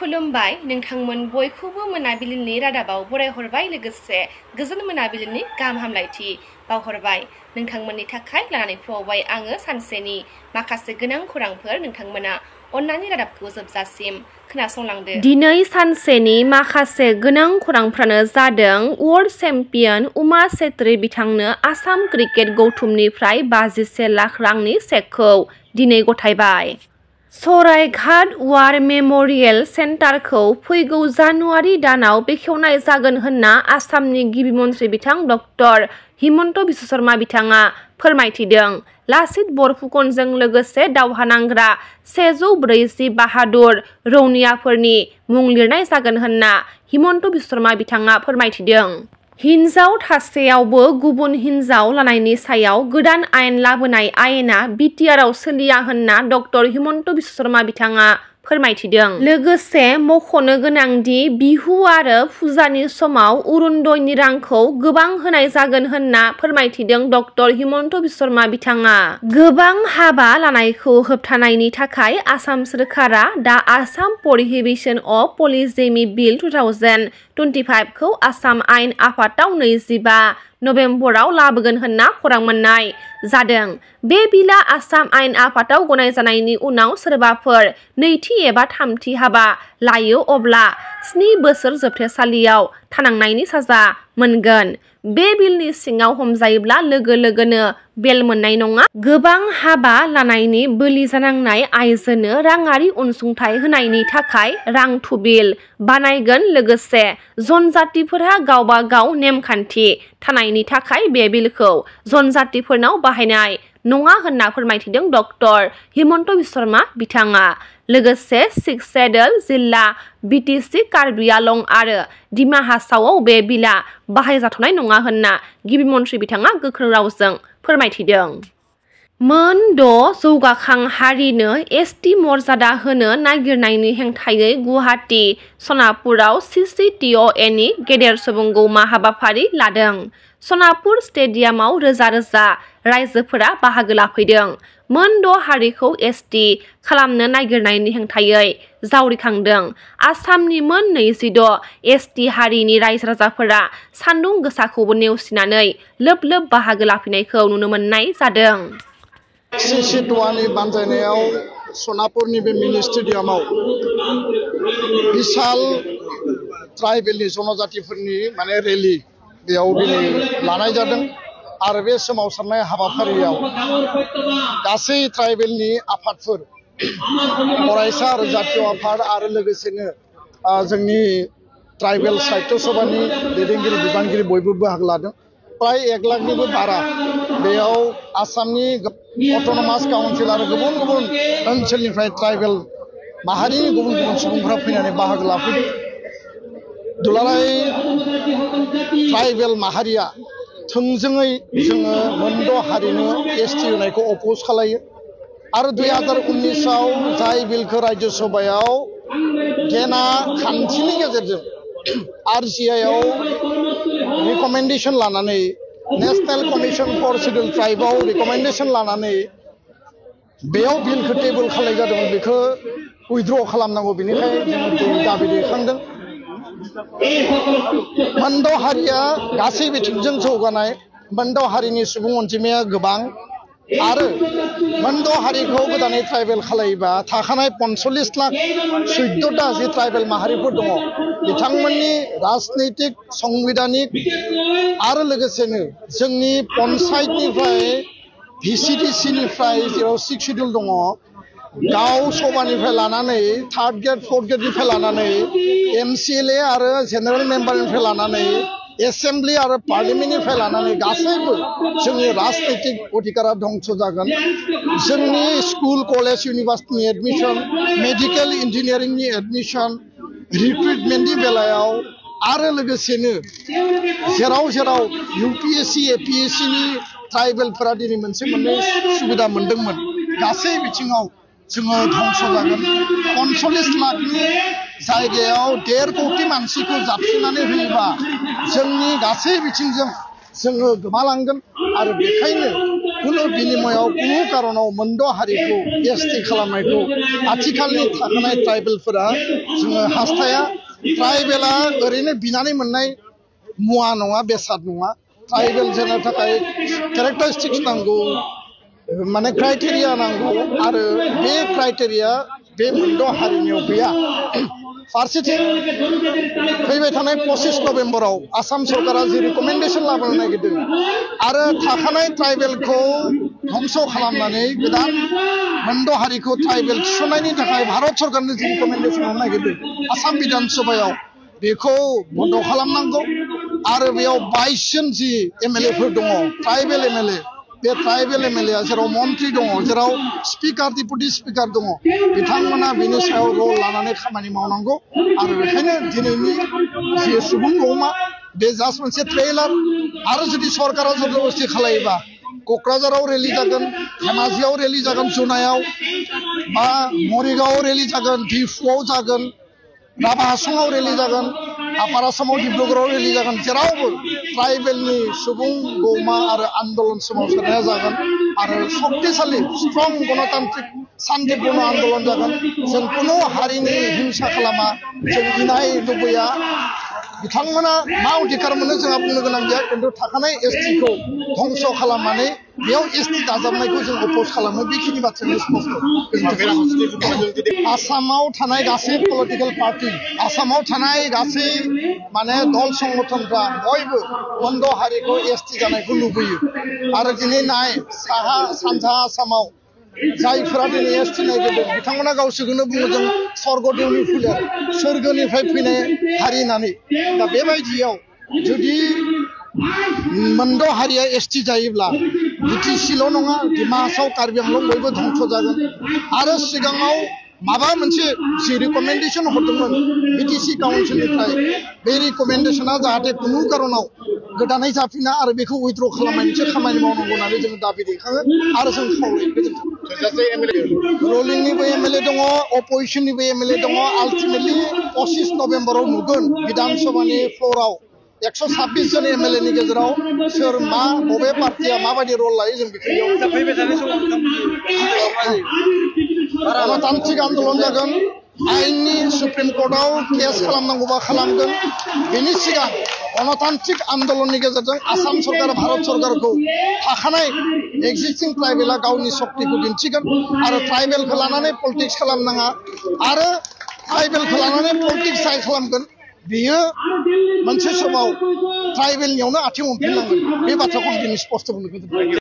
खुलुमबाय नोंथांमोन बयखौबो मोनाबिलिनि रादाबाव बरायहरबाय लोगोसे गोजोन मोनाबिलिनि गाहाम हामलायथि बावहरबाय नोंथांमोननि थाखाय लानानै फैबाय आङो सानसेनि माखासे गोनां खौरांफोर नोंथांमोना अन्नानै रादाबखौ जोबजासिम खोनासंलांदो। दिनै सानसेनि माखासे गोनां खौरांफ्रानो जादों वर्ल्ड चेम्पियन उमा चेत्री बिथांनो आसाम क्रिकेट गौथुमनिफ्राय 51 लाख रांनि चेकखौ दिनै गथायबाय। सरायघाट वार मेम'रियेल सेन्टारखौ फैगौ जानुवारि दानाव बेखेवनाय जागोन होनना आसामनि गिबि मन्थ्रि बिथां डक्टर हिमन्त बिश्व शर्मा बिथाङा फोरमायथिदों। लासित बरफुकनजों लोगोसे दावहा नांग्रा 140 बाहादुर रौनियाफोरनि मुं लिरनाय जागोन होनना हिमन्त बिश्व शर्मा बिथाङा फोरमायथिदों। हिनजाव थासेयावबो गुबुन हिनजाव लानायनि सायाव गोदान आयेन लाबोनाय आयेना बिटिआरआव सोलिया होनना डक्टर हिमन्त बिश्व शर्मा बिथाङा फोरमायथिदों। लोगोसे मख'नो गोनांदि बिहु आरो फुजानि समाव अरुणोदयनि रांखौ गोबां होनाय जागोन होनना फोरमायथिदों डक्टर हिमन्त बिश्व शर्मा बिथाङा। गोबां हाबा लानायखौ होबथानायनि थाखाय आसाम सोरखारा दा आसाम प्रहिबिशन अफ पलिजेमी बिल 2025 खौ आसाम आयेन आफादाव 25 नबेम्बराव लाबोगोन होनना खौरां मोननाय जादों। बे बिलआ आसाम आयेन आफादाव गनायजानायनि उनाव सोरबाफोर नैथि एबा थामथि हाबा लायो अब्ला 7 बोसोर जोबथेसालियाव थानांनायनि साजा मोनगोन। बे बिलनि सिङाव हमजायोब्ला लोगो लोगोनो बेल मोननाय नङा। गोबां हाबा लानायनि बोलि जानांनाय आइजोनो राङारि अनसुंथाइ होनायनि थाखाय रां थुबिल बानायगोन। लोगोसे जनजातिफोरहा गावबा गाव नेमखान्थि थानायनि थाखाय बे बिलखौ जनजातिफोरनाव बाहायनाय नङा होनना फोरमायथिदों डक्टर हिमन्त बिश्व शर्मा बिथाङा। लोगोसे सिखसेडोल जिल्ला बिटिसि कार्बि आलं आरो डिमा हासावआव बे बिलआ बाहायजाथ'नाय नङा होनना गिबि मन्थ्रि बिथाङा गोख्रों रावजों फोरमायथिदों। मोन 6 जौगाखां हारिनो एसटि मर्यादा होनो नागिरनायनि हेंथायै गुवाहाटी सनापुराव CCTOA नि गेदेर सुबुंगौमा हाबाफारि लादों। सनापुर स्टेडियामाव रोजा रोजा रायजोफोरा बाहागो लाफैदों। मोन 6 हारिखौ एसटि खालामनो नागिरनायनि हेंथायै जावरिखांदों। आसामनि मोन 26 एसटि हारिनि रायजो राजाफोरा सान्दुं गोसाखौबो नेवसिनानै लोब लोब बाहागो लाफैनायखौ नुनो मोननाय जादों। CCTOA बानजायनायाव सनापुरनि बे मिनि स्टेडियामाव बिशाल ट्राइबेलनि जनजातिफोरनि माने रेलि बेयाव दिनै लानाय जादों आरो बे सोमावसारनाय हाबाफारियाव गासै ट्राइबेलनि आफादफोर फरायसा आरो जातीय आफाद आरो लोगोसेनो जोंनि ट्राइबेल साहित्य सभानि दैदेनगिरि बिबानगिरि बयबो बाहागो लादों। प्राय 1 लाखनिबो बारा बेयाव आसामनि अट'नमास काउन्सिल आरो गुबुन गुबुन ओनसोलनिफ्राय ट्राइबेल माहारिनि गुबुन गुबुन सुबुंफोरा फैनानै बाहागो लाफैदों। दुलाराय ट्राइबेल माहारिया थोंजोङै जोङो मोन 6 हारिनो एसटि होनायखौ अपोज खालायो आरो 2019आव जाय बिलखौ राज्य सभायाव गेना खान्थिनि गेजेरजों RCIआव रिकमेन्डेसन लानानै नेशनेल कमिसन फर शिड्युल ट्राइबआव रिकमेन्डेसन लानानै बेयाव बिलखौ टेबोल खालामनाय जादोंमोन बेखौ उइथड्र खालामनांगौ बेनिखायनो जोङो दाबि दैखांदों। मोन 6 हारिया गासै बिथिंजों जौगानाय मोन 6 हारिनि सुबुं अनजिमाया गोबां आरो मोन 6 हारिखौ गोदानै ट्राइबेल खालायोबा थाखानाय 45 लाख 14टा जि ट्राइबेल माहारिफोर दङ बिथांमोननि राजनैतिक संबिधानिक आरो लोगोसेनो जोंनि पन्सायतनिफ्राय VCDCनिफ्राय जेराव 6 शिड्युल दङ गाव सभानिफ्राय लानानै 3rd ग्रेड 4th ग्रेडनिफ्राय लानानै MCLA आरो जेनेरेल मेम्बारनिफ्राय लानानै एसेम्बलि आरो पार्लियामेन्टनिफ्राय लानानै गासैबो जोंनि राजनैतिक अधिकारा धंस जागोन। जोंनि स्कुल कलेज इउनिभार्सिटिनि एडमिसन मेडिकेल इन्जिनियारिंनि एडमिसन रिक्रुटमेन्टनि बेलायाव आरो लोगोसेनो जेराव जेराव UPSC APSCनि ट्राइबेलफोरा दिनै मोनसे मोननै सुबिदा मोनदोंमोन गासै बिथिङाव जोङो धंस जागोन। 45 लाखनि जायगायाव 1.5 कोटि मानसिखौ जाबसिननानै होयोबा जोंनि गासै बिथिंजों जोङो गोमालांगोन आरो बेखायनो कुनु बिनिमयाव कुनु कारणाव मोनद' हारिखौ एसटि खालामनायखौ आथिखालनि थाखानाय ट्राइबेलफोरा जोङो हास्थाया ट्राइबेला ओरैनो बिनानै मोननाय मुवा नङा बेसाद नङा ट्राइबेल जानो थाखाय कैरेक्टारिस्टिक्स नांगौ माने क्राइटेरिया नांगौ आरो बे क्राइटेरिया बे मोनद' हारिनियाव गैया फारसेथिं फैबाय थानाय 25 नभेम्बराव आसाम सरकारा जि रिकमेन्डेसन लाबोनो नागिरदों आरो थाखानाय ट्राइबेलखौ ध्वंस खालामनानै गोदान मोनद' हारिखौ ट्राइबेल थिसननायनि थाखाय भारत सरकारनो जि रिकमेन्डेसन होनो नागिरदों आसाम बिधान सभायाव बेखौ बन्द खालामनांगौ आरो बेयाव 22 जन जि एमएलएफोर दङ ट्राइबेल एमएलए बे ट्राइबेल एमएलए जेराव मन्त्रि दङ जेराव स्पिकार डिपुटि स्पिकार दङ बिथांमोना बेनि सायाव रल लानानै खामानि मावनांगौ आरो बेखायनो दिनैनि जि सुबुं गौमा बे जास्ट मोनसे ट्रेलार आरो जुदि सरकारा जबरदस्ति खालायोबा क'क्राझाराव रेलि जागोन धेमाजियाव रेलि जागोन जुनायाव बा मरिगावआव रेलि जागोन डिफुआव जागोन राभा हासङाव रेलि जागोन आपार आसामाव डिब्रुगड़आव रेलि जागोन जेरावबो ट्राइबेलनि सुबुं गौमा आरो आन्दोलन सोमावसारनाया जागोन आरो शक्तिशाली स्ट्रं गणतान्त्रिक शान्तिपूर्ण आन्दोलन जागोन जों कुनु हारिनि हिंसा खालामा जों इनाय लुबैया बिथांमोना मा अधिकार मोनो जोंहा बुंनो गोनां गैया खिन्थु थाखानाय एसटिखौ ध्वंस खालामनानै बेयाव एसटि दाजाबनायखौ जों अपोज खालामो बेखिनि बाथ्राया स्पष्ट आसामाव थानाय गासै पलिटिकेल पार्टी आसामाव थानाय गासै माने दल संगठनफ्रा बयबो मोनद' हारिखौ एसटि जानायखौ लुबैयो आरो दिनै नाय साहा सानजा आसामाव जायफोरा दिनै एसटि नागिरदों बिथांमोना गावसोरखौनो बुङो जों स्वर्गदेवनि फोलेर सोरगोनिफ्राय फैनाय हारि होननानै दा बेबायदियाव जुदि मोनद' हारिया एसटि जायोब्ला बिटिसिल' नङा डिमा हासाव कार्बि आंलं बयबो ध्वंस जागोन आरो सिगाङाव माबा मोनसे जि रिकमेन्डेसन हरदोंमोन बिटिसि काउन्सिलनिफ्राय बे रिकमेन्डेसना जाहाथे कुनु कारनाव गोदानै जाफिना आरो बेखौ उइथ्र खालामनाय मोनसे खामानि मावनांगौ होननानै जों दाबि दैखाङो आरो जों खावलायो रुलिंनिबो एमएलए दङ अपोजिसननिबो एमएलए दङ आल्टिमेटलि 25 नभेम्बराव नुगोन बिधान सभानि फ्ल'राव 126 जन एमएलए नि गेजेराव सोर मा बबे पार्टिया माबायदि रल लायो जों बेखौ गणतान्त्रिक आन्दोलन जागोन आइननि सुप्रिम कर्टआव केस खालामनांगौबा खालामगोन बेनि सिगां गणतान्त्रिक आन्दोलननि गेजेरजों आसाम सरकार भारत सरकारखौ थाखानाय एक्जिस्टिं ट्राइबेला गावनि शक्तिखौ दिन्थिगोन आरो ट्राइबेलखौ लानानै पलिटिक्स खालामनाङा आरो ट्राइबेलखौ लानानै पलिटिक्स जाय खालामगोन बेयो मोनसे समाव ट्राइबेलनियावनो आथिं हमफिननांगोन बे बाथ्राखौ आं दिनै स्पष्ट बुंनो